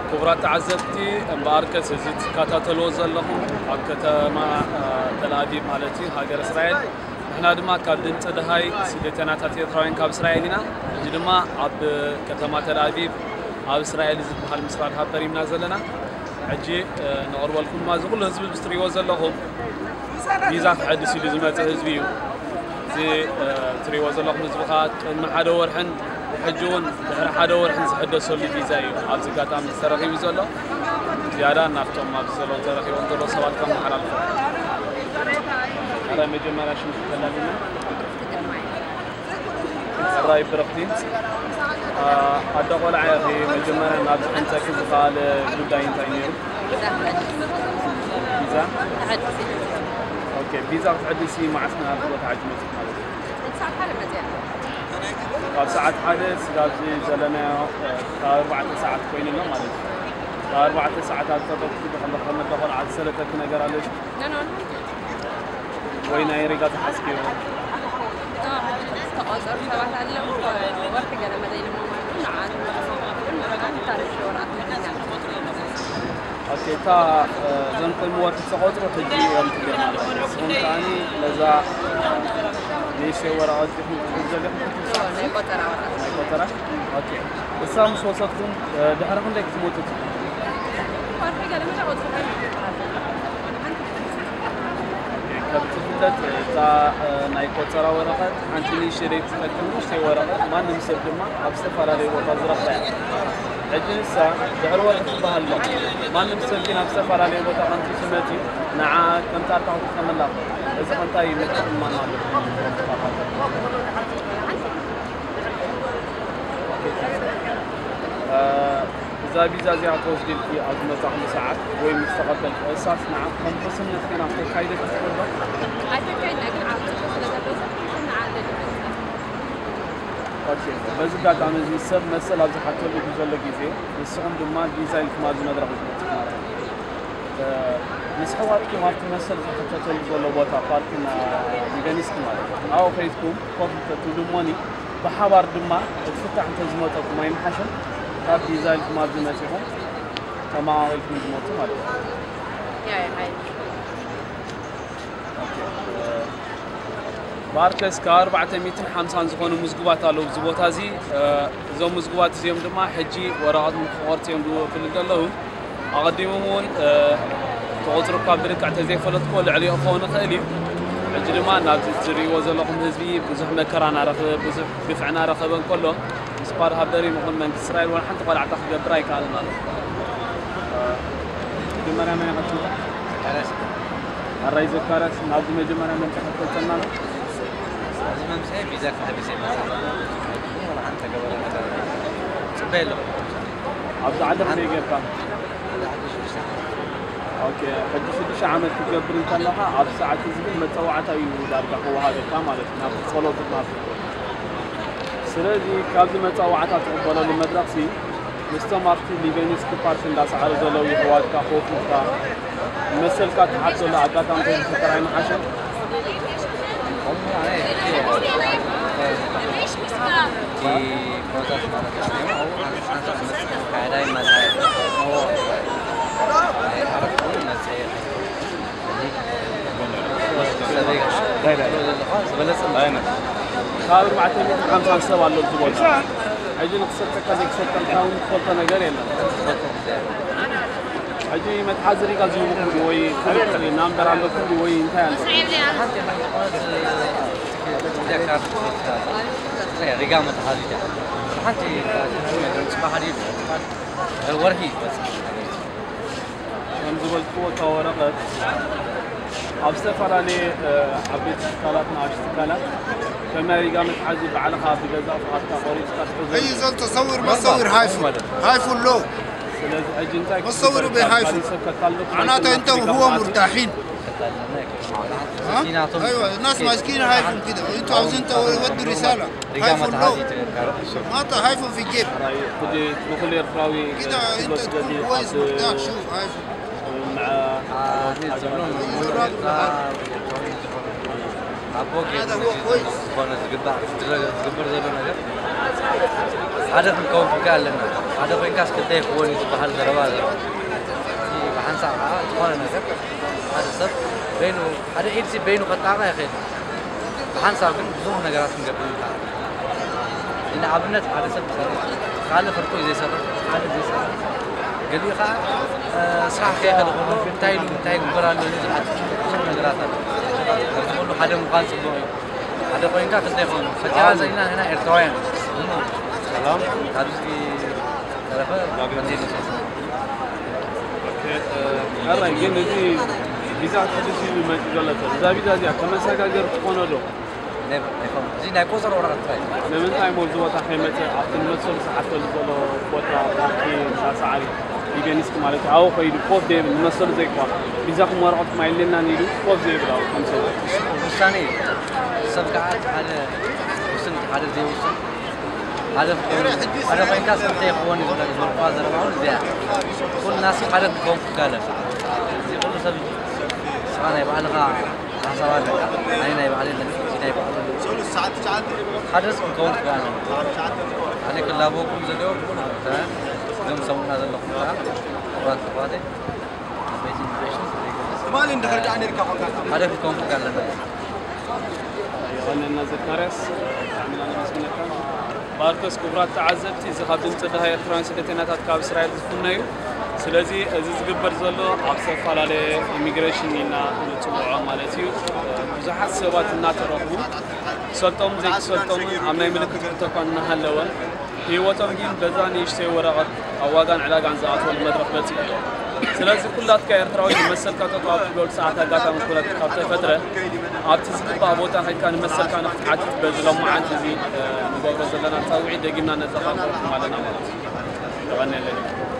ክቡራት ተዓዘብቲ፣ እምበኣርከስ እዚ ትከታተልዎ ዘለኹም ኣብ ከተማ፣ እ፣ ተልኣቪቭ ማለት እዩ፣ ሃገር እስራኤል። ንሕና ድማ ካብ ድምፂ ደሃይ ስደተኛታት ኤርትራውያን ካብ እስራኤል ኢና። ሕጂ ድማ ኣብ ከተማ ተልኣቪቭ ኣብ እስራኤል ዝበሃል ምስራድ ሃበር ኢና ዘለና። ሕጂ፣ እ፣ ነቕርበልኩም ድማ እዚ ኩሉ ህዝቢ ብትሪእዎ ዘለኹም ቪዛ ክሕድስ ኢሉ ዝመጽእ ህዝቢ እዩ። እዚ፣ እ፣ ትሪእዎ ዘለኹም ህዝቢ ኸኣ ቅድሚ ሓደ ወርሕን ሕጂ እውን ድሕሪ ሓደ ወርሕን ዝሕደሰሉ ቪዛ እዩ። ኣብዚ ኣጋጣሚ ተረኺቡ ዘሎ ዝያዳ ናብቶም ኣብዚ ዘለዉ ተረኺቦም ዘለዉ ሰባት ከመሓላልፎ። ሕራይ መጀመርያ ሽምኪ ከላልና። ሕራይ ብርኽቲ። ኣ፣ ኣደ ቆልዓ ኢኺ፣ መጀመርያ ናብዚ ከምጸኪ ዝኸኣለ ጉዳይ እንታይ ነይሩ? ቪዛ? ኦኬ፣ ቪዛ ክትሕድሲ መዓስ ናብዚ ቦታ ሕጂ መጺእኪ ማለት እዩ? ካብ ሰዓት ሓደ ስጋብ እዚ ዘለናዮ፣ እ፣ ካብ ኣርባዕተ ሰዓት ኮይኑ ኣሎ ማለት እዩ። ካብ ኣርባዕተ ሰዓት ኣብ ተጠቅሱ ከለኹ ከም ኣደ ቆልዓ ዝሰለጠኪ ነገር ኣሎ? ወይ ናይ ሪጋ ተሓስኪ? ዝተቆጸሩ ሰባት ኣለዉ። ወርሒ ገለ መለ ኢሎሞ ማለት እዩ። ንዓን ወርሒ መቐብልን መረጋን ታሪክ ወራት መለኛ። ኦኬ፣ እታ፣ እ፣ እዞም ቅድሚ ወርሒ ዝተቆጽሩ ሕጂ እዮም ትብሊ ማለት እዩ። ንስኹም ከኣኒ ነዛ፣ እ፣ ንእሽተይ ወረቐት ኢኹም ትሕዙ ዘለኹም? ናይ ቆጸራ ወረቐት። ናይ ቆጸራ? ኦኬ። እሳ ምስ ወሰድኩም፣ እ፣ ድሕሪ ክንደይ ክትመጹ ትኽእሉ? ወርሒ ገለ መለ ቆጸራ ይበሃል። ከም ዝፍለጥ፣ እታ፣ እ፣ ናይ ቆጸራ ወረቐት ሓንቲ ንእሽተይ ትጠቅም ንእሽተይ ወረቐት፣ ማንም ሰብ ድማ ኣብ ዝተፈላለየ ቦታ ዝረኽባ እያ። ሕጂ ንሳ ድሕሪ ወርሒ ትበሃል ኣሎ። ማንም ሰብ ግን ኣብ ዝተፈላለየ ቦታ ከምቲ ዝመጺ ንዓ ከምታ ኣርካ ክትጥቀመላ ትኽእል። እዚ ከ እንታይ ምትእምማን ኣሎ? እ፣ እዛ ቪዛ እዚኣ ትወስድልኪ ኣብ ዝመጻእክሉ ሰዓት ወይ ምስ ተቐበልኪ፣ እሳስ ንዓኺ ከም ውሕስነት ገና ከተካይደልኪ ትኽእል ዶ? ኣይተካይድና፣ ግን ዓቕሚ ስለ ዘለዋ ንዓኣ ደሊና ኢና። ኦኬ፣ በዚ ኣጋጣሚ እዚ ሰብ መሰል ኣብ ዝሓተሉ ዘሎ ግዜ፣ ንስኹም ድማ ቪዛ ኢልኩም ኣብዚ መድረኽ ኢኹም ትመጽኡ ማለት እዩ። እ፣ ምስ ኣሕዋትኩም ኣብቲ መሰል ዝሕተተሉ ዘሎ ቦታ ፓርክ ና-፣ ሊበኒስኪ ማለት እዩ። ኣብኡ ከይድኩም ኮፍ እንተትብሉ እሞኒ፣ ብሓባር ድማ እቲ ፍታሕ እንተዝመጸኩም ኣይምሓሸን? ካብ ቪዛ ኢልኩም ኣብዚ መጺኹም ተመቓቒልኩም ዝመጹ ማለት እዩ። ያ፣ ያ፣ ሃይ። ኦኬ። እ፣ ማርከስ፣ ካብ ኣርባዕተ ሚእትን ሓምሳን ዝኾኑ ምዝጉባት ኣለዉ ኣብዚ ቦታ እዚ። እ፣ እዞም ምዝጉባት እዚኦም ድማ ሕጂ ወረቐት ንክቖርጹ እዮም ዝወፍሉ ዘለዉ። ኣቐዲሞም እውን፣ እ፣ እቲ ቁጽሪ እኳ ብልክዕ እንተዘይፈለጥኩዎ ልዕሊኡ ክኸውን ይኽእል እዩ። ሕጂ ድማ ናብዚ እትርእይዎ ዘለኹም ህዝቢ ብዙሕ መከራ እናረኸበ፣ ብዙሕ ግፍዒ እናረኸበ እንከሎ፣ ምስ ፓርሃ በሪም ይኹን መንግስቲ እስራኤል ዋላ ሓንቲ ቆላዕታ ክገብር ኣይከኣለን ኣሎ። መጀመርያ መን ኢኻ ሽምካ? ዘካርያስ። ኣራይ ዘካርያስ፣ ናብዚ መጀመርያ መምጻእካ ትፈልጠና ኣሎ? ኣብዚ መምጽኤ ቪዛ ክሕደስ እየ መጺአ። ዋላ ሓንቲ ተገበረ ነገር ጽበየ ኣለኹ። ኣብዚ ዓዲ ክንደይ ጌርካ? ኣብዚ ዓዲ ሽዱሽተ ዓመት። ኦኬ፣ ሕጂ ሽዱሽተ ዓመት ክትገብር እንከለኻ፣ ኣብዚ ሰዓት እዚ ግን መጸዋዕታ እዩ ዳርጋ ክወሃበካ ማለት እዩ፣ ናብ ጸሎት ናብ ስለዚ ካብዚ መጻዋዕታ ትቕበለሉ መድረኽሲ ምስቶም ኣብቲ ሊበኒስኪ ፓርክ እንዳሰዓሩ ዘለዉ የሕዋትካ ኮፍ ኢልካ መሰልካ ትሓተሉ ኣጋጣሚ ተዝፍጠር ኣይምሓሸን? እቲ ፕሮሰስ ማለት እዩ። ኣብኡ ሓንሳብ መስ-፣ ካናዳ ይመጽእ። ናይ ዓረብ እውን መጽእ። ካብ ኣርባዕተ ሚእትን ሓምሳን ሰብ ኣሎ ኣብዚ ቦታ። ሕጂ ንክሰጠካ ዘይክሰጠልካ እውን ትፈልጦ ነገር የለን። ሕጂ መትሓዚ ሪጋ ዝህብኩም ወይ ፍሉጥ ናምበር ኣለኩም ወይ እንታይ ኣሎ? ሪጋ መትሓዚ ሓንቲ ጽባሕ ድዩ ወርሒ ይበጽሕ። ከም ዝበልክዎ፣ እታ ወረቐት ኣብ ዝተፈላለየ፣ እ፣ ዓበይቲ ትካላት፣ ንኣሽቱ ትካላት፣ ከም ናይ ሪጋ መትሓዚ ባዕልኻ ብገዛእ ፍቓድካ ቆሪጽካ ትሕዞ። أي زول تصور ما تصور هايفون. هايفون لو. ስለዚ ሕጂ እንታይ ما تصوروا ክትገብር? بهايفون. ካልእ ሰብ ከታልሎ معناته أنت وهو مرتاحين. ها؟ أيوة، الناس ماسكين هايفون كده. أنتوا عاوزين تودوا رسالة. هايفون لو. ما ت-، هايفون في الجيب. ሕጂ ንኹሉ ኤርትራዊ كده أنت تكون كويس مرتاح. شوف هايفون. ኣቦ ጌሩ ዝኾነ ዝግባእ ዝግበር ዘሎ ነገር ሓደ ክንከውን ክንከ ኣለና። ሓደ ኮይንካስ ክልተ ይኽወን እዩ ዝበሃል ዘረባ ኣሎ። እዚ ብሓንሳብ ከዓ ዝኾነ ነገር ሓደ ሰብ በይኑ፣ ሓደ ኢድሲ በይኑ ከጣቕዕ ይኽእል። ብሓንሳብ ግን ብዙሕ ነገራት ክንገብር ይከኣል። ንኣብነት ሓደ ሰብ ዝሰርሕ፣ ካልእ ፍርቁ እዩ ዘይሰርሕ፣ ካልእ ዘይሰርሕ። ገሊኡ ከዓ፣ እ፣ ስራሕ ከይኸደ ከሎ እንታይ ኢሉ እንታይ ይግበር ኣሎ ኢሉ ዝሓትት ብዙሕ ነገራት ኣሎ። ኣብዚ ኩሉ ሓደ ምዃን ጽቡቕ እዩ። ሓደ ኮይንካ ክልተ ይኾኑ። ፈቲራ ዘለና ንሕና ኤርትራውያን። እሞ ሰላም። ካብዚ ተረፈ ዳግም ቀንዴል ይፈስስ። ኦኬ፣ እ፣ ሕራይ ግን እዚ ቪዛ ክሕድስ እዩ መፂኡ ዘሎ ሰብ። እዛ ቪዛ እዚኣ ከመሰጋገር ትኾኖ ዶ? ኔቨር፣ ኣይኮነን። እዚ ናይ ቆፀሮ ወረቐት ጥራይ እዩ። ንምንታይ እሞ እዚ ቦታ ከይመፀ ኣብቲ ንመሰሉ ዝሓተሉ ዘሎ ቦታ ፓርኪ እንዳ ሰዓሪ ኢቬኒስክ ማለት እዩ። ኣብኡ ከይዱ ኮፍ ዘይብል ንመሰሉ ዘይኮን ቪዛኹም ወረቐትኩም ኣይለናን ኢሉ ኮፍ ዘይብል ኣብኡ ከም ሰብ። ውሳኔ እዩ። ሰብ ከዓ እቲ ሓደ ውስን፣ እቲ ሓደ ዘይውስን። ሓደ ክኸውን፣ ሓደ ኮይንካስ ክልተ ይኸውን እዩ ዝበልኩዋ ዘረባ እውን እዚኣ። ኩልናሲ ሓደ ክንከውን ክጋለብ። እዚ ኩሉ ሰብ ንስኻ ናይ ባዕልኻ ሓሳብ ኣለካ። ናይ፣ ናይ ባዕለይ ኣለኒ፣ እዚ ናይ ባዕሉ ኣለዎ። ሓደስ ክንከውን ክኽእል ኣለና። ኣነ ክላበወኩም ዘለዎ ብኹሉ ኤርትራውያን፣ እዞም ዝሰምዑና ዘለኹም ከዓ ክቡራት ኣሕዋተይ፣ ዓበይትን ንኣሽቱን ትማሊ እንድሕር ደኣ ነርካ ኮንካ ሓደ ክኸውን ክኽእል ኣለና። የቐንየልና ዘካርያስ፣ ብጣዕሚ ኢና ነመስግነካ። ማርኮስ፣ ክቡራት ተዓዘብቲ፣ እዚ ካብ ድምፂ ድሃይ ኤርትራውያን ስደተኛታት ካብ እስራኤል ዝፍነ እዩ። ስለዚ እዚ ዝግበር ዘሎ ኣብ ዝተፈላለየ ኢሚግሬሽን ኢልና ንፅውዖ ማለት እዩ። ብዙሓት ሰባት እናተረኽቡ ክሰልጦምን ዘይክሰልጦምን ኣብ ናይ ምልክት ሕቶ እኳ እናሃለወ፣ ህይወቶም ግን በዛ ንእሽተይ ወረቐት ኣብ ዋጋን ዕዳጋን ዝኣትወሉ መድረኽ በፂሑ እዩ። ስለዚ ኩላትካ ኤርትራዊ ንመሰልካ ጠጠው ኣብ ትብለሉ ሰዓት ኣጋጣሚ ኩነት ካብ ተፈጥረ፣ ኣብቲ ዝግባእ ቦታ ከድካ ንመሰልካ ንክትሓትት በዚ ሎማዓንቲ እዚ፣ እ፣ ንገብሮ ዘለና ፃውዒት ደጊምና ነዘኻኽረኩም ኣለና ማለት እዩ። የቐንየለይ።